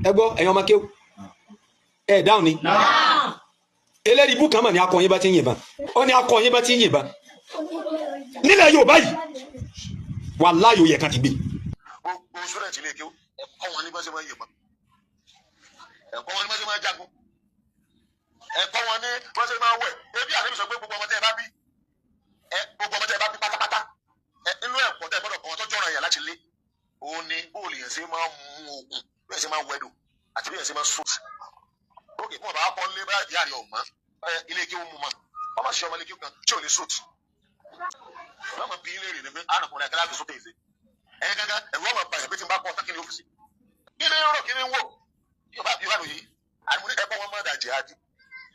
Ẹ gbọ́, ẹ̀yin ọmọ kéwù, ẹ dáhùn ni. Eléyìí ibú kan mà ní akọyin bá ti ń yìnbọn, ó ní akọyin bá ti ń yìnbọn nílẹ̀ Yorùbá yìí, wàláhì ó yẹ kan ti gbé. Gbogbo student ilé kéwú, ẹ̀kọ́ wọn ní bá ṣe máa yìnbọn, ẹ̀kọ́ wọn ní bá ṣe máa jagun, ẹ̀kọ́ wọn ní bá ṣe máa wẹ̀. Ebi àdébí sọ pé gbogbo ọmọ tẹ́ ẹ bá bí, ẹ gbogbo ọmọ tẹ́ ẹ bá bí pátápátá, ẹ inú ẹ̀kọ́ tẹ́ ẹ gbọ́dọ̀ kọ́ wọn tó jọ̀ràn yẹn láti lé òun ni bóòlù yẹn ṣe máa mú oògùn, bí yẹn ṣe máa wẹ̀dò àti bí yẹn ṣe máa sùn. Ókè fún ọba akọ lé bá ìyá rẹ ọmọ ilé kéwú mu mọ ọmọ ṣe ọmọ ilé kéwú kan tí ò ní sùt. Wọ́n mọ̀ bí ilé rè ni pé ànàkùnrin àkàlà fi sókè ìṣe ẹ gángan ẹ̀rọ ọmọ bàyẹ̀ pé tí n bá kọ́ ọ́ kí ni ọ́fíìsì kí ni rò kí ni wò yóò bá bí wà lóye àdìmú ní ẹ̀kọ́ wọn mọ̀ dàjẹ́ àdì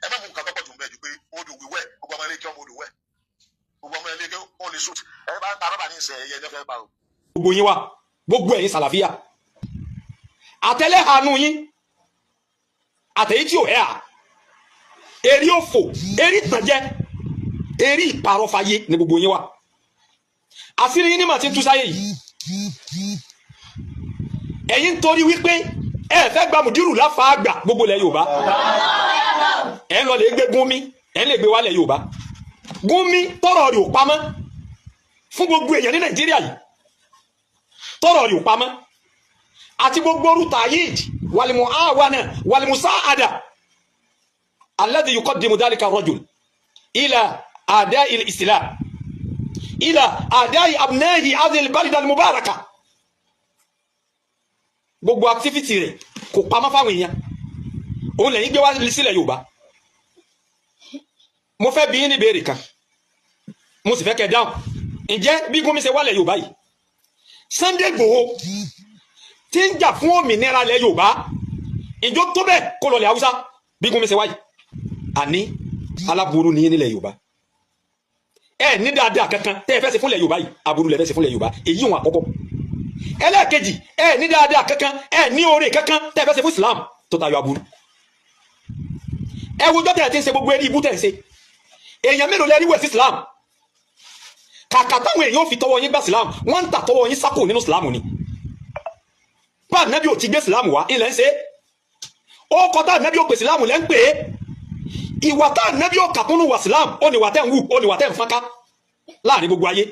ẹ má mú nǹkan tó pọ̀ jù ń bẹ̀ jù pé odò wíwẹ̀ gbogbo ọmọ ilé kí ọmọ odò wẹ̀ gbogbo ọmọ ilé kí ó lè sùt ẹ bá ń ta rọ́bà ní ìsẹ̀ ẹ̀yẹ ẹ̀jẹ̀ fẹ́ pa o. Gbogbo yín wà, gbogbo ẹ̀yin sàlàfíà àtẹlẹ́hànú yín àtẹ̀yí tí ò ẹ́ à erí òfò, erí ìtànjẹ, erí ìparọ́fayé ni gbogbo yín wà. Àṣírí yín ní màá ti ń tú sáyé yìí. Ẹ̀yin ń torí wípé ẹ fẹ́ gba mùdírù láfàágbà gbogbo ilẹ̀ Yorùbá, ẹ̀ ń lọ lè gbé Gúnmi, ẹ̀ ń lè gbé wálẹ̀ Yorùbá. Gúnmi tọrọ rẹ̀ ò pamọ́ fún gbogbo èèyàn ní Nàìjíríà yìí, tọrọ rẹ̀ ò pamọ́ àti gbogbo orúta yìí wàlìmù àwànà wàlìmù sáàdà alladhi yuqaddimu dhalika ar-rajul ila ada'i al-islam ila ada'i abna'i hadhihi al-balada al-mubaraka. Gbogbo activity rẹ̀ kò pamọ́ fáwọn èèyàn, òun lẹ́yìn gbé wá sílẹ̀ Yorùbá. Mo fẹ́ bi yín ní ìbéèrè kan, mo sì fẹ́ kẹ́ dáhùn. Ǹjẹ́ bí Gúnmi ṣe wálẹ̀ Yorùbá yìí, Sunday Igboho tí ń jà fún òmìnira ilẹ̀ Yorùbá, ìjọ tó bẹ́ẹ̀ kó lọlẹ̀ Haúsá bí Gúnmi ṣe wáyìí? Àní aláburú ní nílẹ̀ Yorùbá. Ẹ ní dáadáa kankan tẹ́ ẹ fẹ́ ṣe fúnlẹ̀ Yorùbá yìí, aburú lẹ fẹ́ ṣe fúnlẹ̀ Yorùbá. Èyí wọn àkọ́kọ́. Ẹlẹ́ẹ̀kejì, ẹ ní dáadáa kankan, ẹ ní oore kankan tẹ́ ẹ fẹ́ ṣe fún Islam tó tayọ aburú. Ẹ wo jọ́ tẹ́ ẹ ti ń ṣe gbogbo eré ibú tẹ́ ẹ ń ṣe, èèyàn mélòó lẹ rí wẹ̀ sí Islam? Kàkà táwọn èèyàn fi tọwọ́ yín gbà Islam, wọ́n ń tà tọwọ́ yín sákò nínú Islam ni. Bá ànábì ò ti gbé Islam wá ilẹ̀ ń ṣe ó kọ́ tá ànábì ò pè Islam lẹ́ ń pè é. Ìwà tá ànábì ò kàkúnnù wà Islam, ó ní wà tẹ́ ń wù, ó ní wà tẹ́ ń fọ́nká láàrin gbogbo ayé.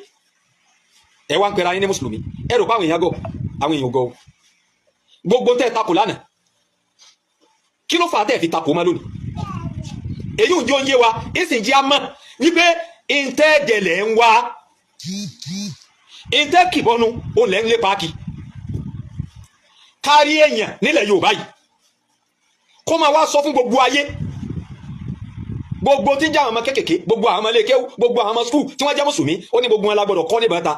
Ẹ wá ń pera yín ní mùsùlùmí, ẹ rò pé àwọn èèyàn gọ̀, àwọn èèyàn gọ̀ o. Gbogbo tẹ́ ẹ takò lánàá, kí ló fà á tẹ́ ẹ fi takò mọ́ lónìí? Èyí ò ń jẹ́ oúnjẹ wa ìsìn jẹ́ àmọ́ wípé ìtẹ́jẹ̀lẹ̀ ń wá ìtẹ́ kìbọnú òun lẹ́ ń lé paaki kárí èèyàn nílẹ̀ Yorùbá yìí kó máa wá sọ fún gbogbo ayé, gbogbo tí ń jẹ́ àwọn ọmọ kékèké, gbogbo àwọn ọmọ ilé kéwú, gbogbo àwọn ọmọ skul tí wọ́n jẹ́ mùsùlùmí, ó ní gbogbo wọn la gbọ́dọ̀ kọ́ ní bàtà,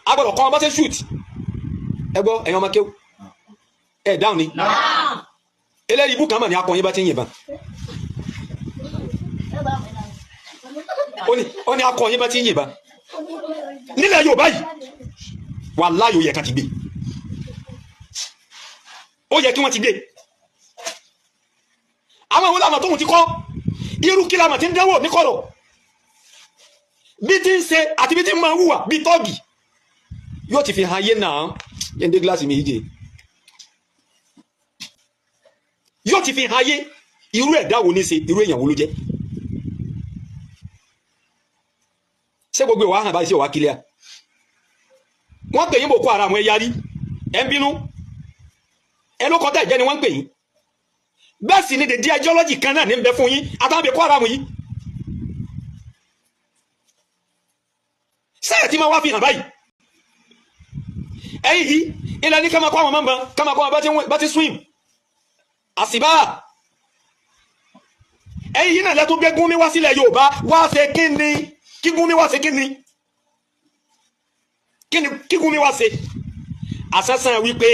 a gbọ́dọ̀ kọ́ wọn bá ṣe shoot. Ẹ gbọ́, ẹ̀yin ọmọ kéwú, ẹ dáhùn ni. Eléyìí ibú kan mà ní akọyin bá ti ń yìnbọn, ó ní akọyin bá ti ń yìnbọn nílẹ̀ Yorùbá yìí, wàláhì ó yẹ ká ti gbé, ó yẹ kí wọ́n ti gbé. Àwọn ìwé làmà tóun ti kọ́ irú kí làmà ti ń dánwò ní kọ̀rọ̀ bí ti ń ṣe àti bí ti ń máa hùwà bí tọ́ọ̀gì yóò ti fi hàn ayé náà. Yẹn dé gíláàsì mi yìí jẹ, yóò ti fi hàn ayé irú ẹ̀dá wo ní ṣe, irú èèyàn wo ló jẹ́. Ṣé gbogbo ìwà hàn báyìí sí ìwà kílíà? Wọ́n pè yín Boko Haram, ẹ yarí, ẹ ń bínú, ẹ ló kọjá ìjẹni wọ́n ń pè yín. Bẹ́ẹ̀ sì ni dèdí ideology kan náà ní ń bẹ fún yín àtàwọn Boko Haram yìí. Sẹ́yìn tí máa wá fi hàn báyìí, ẹ̀yìn yìí ilẹ̀ ní ká máa kọ́ àwọn mọ́nbọn, ká máa kọ́ àwọn bá ti swim àsìbá. Ẹ̀yìn yìí náà lẹ́tọ́ gbé Gúnmi wá sílẹ̀ Yorùbá wá ṣe kí ni? Kí Gúnmi wá ṣe kí ni? Kí Gúnmi wá ṣe? Àṣẹ́sàn wípé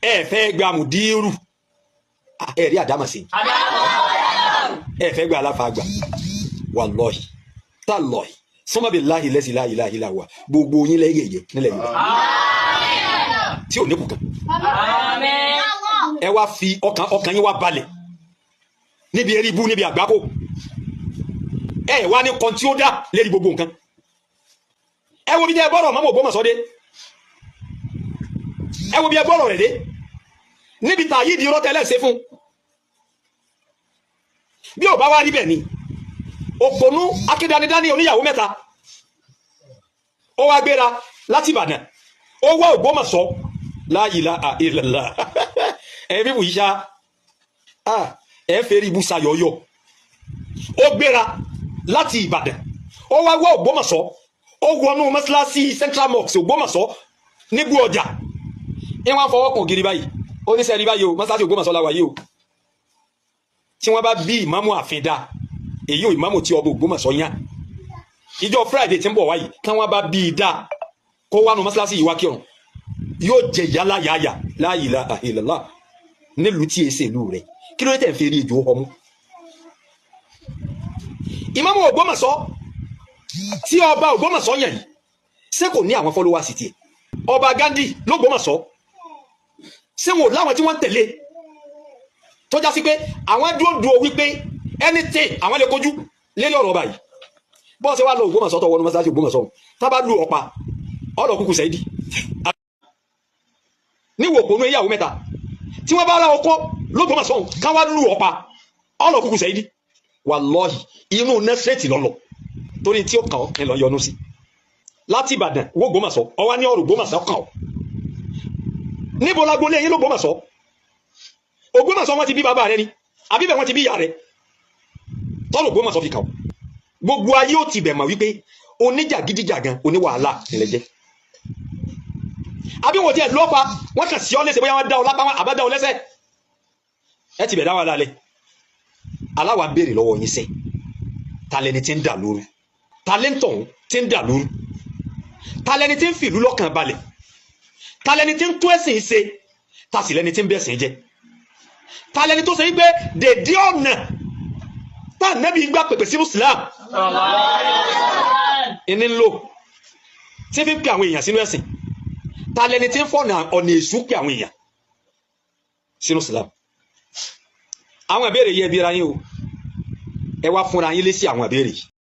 ẹ fẹ́ gba mùdírù, ẹ rí àdámà sí, ẹ fẹ́ gba aláfàgbà. Wàlọ́ọ̀hì tàlọ́ọ̀hì sọmọbìláhì lẹ́sìn láìláì láwà, gbogbo yín lẹ́yẹ̀yẹ nílẹ̀ Yorùbá tí ò ní kù kan. Ẹ wá fi ọkàn yín wá balẹ̀ níbi eré ibú, níbi àgbákò. Ẹ wá ní kan tí ó dá lérí gbogbo nǹkan. Ẹ wo bí ẹ gbọ́rọ̀ mọ́mọ́ Ògbómọ̀ṣọ́ dé, ẹ wo bí ẹ gbọ́rọ̀ rẹ̀ dé. Níbi tá yìí di irọ́ tẹ́lẹ̀ ṣe fún bí ò bá wá rí bẹ́ẹ̀ ni, òpònú akédanidání oníyàwó mẹ́ta, ó wá gbéra láti Ìbàdàn, ó wá Ògbómọ̀ṣọ́. La ilaha illallah. Ẹ bí wùyí ṣá, ẹ fẹ́rí ibùsà yọ̀ọ̀yọ̀. Ó gbéra láti Ìbàdàn, ó wá wá Ògbómọ̀ṣọ́, ó wọnú mọ́ṣáláṣí Central Mosque Ògbómọ̀ṣọ́ nígbú ọjà, ní wọ́n fọwọ́ kàn ògiri báyìí. Ó ní sẹ́ẹ̀rí báyìí o, mọ́ṣáláṣí Ògbómọ̀ṣọ́ la wà yìí o. Tí wọ́n bá bí ìmáàmù àfin dá èyí ò, ìmáàmù tí ọba Ògbómọ̀ṣọ́ yàn ìjọ Friday tí ń bọ̀ wáyìí, tí wọ́n bá bí i dá kó wánu mọ́ṣáláṣí yìí wá kírun, yóò jẹ yálà yáyà. La ilaha illallah. Nílùú tí èsè ìlú rẹ̀, kí ló dé tẹ̀ ń fi rí ejò ọmú? Ìmáàmù Ògbómọ̀ṣọ́ tí ọba Ògbómọ̀ṣọ́ yàn yìí, ṣé kò ní àwọn followers tiẹ̀? Ọba Gandhi l'Ógbómọ̀ṣọ́, ṣé wọn ò láwọn tí wọ́n ń tẹ̀lé tó já sí pé àwọn dúró dúró wípé anything àwọn lè kojú lérí ọ̀rọ̀ ọba yìí? Bọ́ọ̀sẹ̀ wà lọ Ògbómọ̀ṣọ́ tó wọnú mọ́sálásí Ògbómọ̀ṣọ́, tábà lu ọ̀pá ọ̀rọ̀ kúkú sẹ́yìdì níwò òpónú ìyàwó mẹ́ta tí wọ́n bá ra ọkọ l'Ógbómọ̀ṣọ́, ká wá lu ọ̀pá ọ̀rọ̀ kúkú sẹ́yìdì, wàlọ́ọ̀hì, inú nẹ́sẹ̀tì lọ́lọ́, torí tí ó kàn ọ́ ń lọ yọnu sí láti Ìbàdàn wó Ògbómọ̀ṣọ́. Ọwá ní ọ̀rọ̀ Ògbómọ̀ṣọ́ kàn ọ́. Níbo lágbolé yín l'Ógbómọ̀ṣọ́? Ògbómọ̀ṣọ́ wọn ti bí bàbá rẹ ni, àbí bẹ́ẹ̀ wọ́n ti bí ìyá rẹ tọ́lọ̀ Ògbómọ̀ṣọ́ fi kàn ọ́? Gbogbo ayé ó ti bẹ̀ mọ̀ wípé oníjàgídíjàgan, oníwàhálà nílẹ̀ jẹ́. Àbí wọn ti ẹ̀ lọ́pa, wọ́n kàn sí ọ léṣe, bóyá wọ́n dá ọ lápá, wọn àbá dá ọ lẹ́sẹ̀, ẹ ti bẹ̀ dá wàhálà lẹ̀. Aláwa béèrè lọ́wọ́ yín sẹ́, ta lẹni tí ń dà lóru? Ta lẹ́ ń tọ̀hún tí ń dà lóru? Ta lẹni tí ń fìlú lọ́kàn balẹ̀? Ta lẹni tí ń tún ẹ̀sìn ṣe? Ta sì lẹni tí ń bẹ̀sìn jẹ́? Ta lẹni tó ṣe wípé dèdí ọ̀nà tá nẹ́bí gbà pèpè sínú Islam ìní ń lò tí fi ń pè àwọn èèyàn sínú ẹ̀sìn? Ta lẹni tí ń fọ̀nà ọ̀nà èṣù pè àwọn èèyàn sínú Islam? Àwọn ìbéèrè yẹ bí ra yín o. Ẹ wá fúnra yín lé sí àwọn ìbéèrè yìí.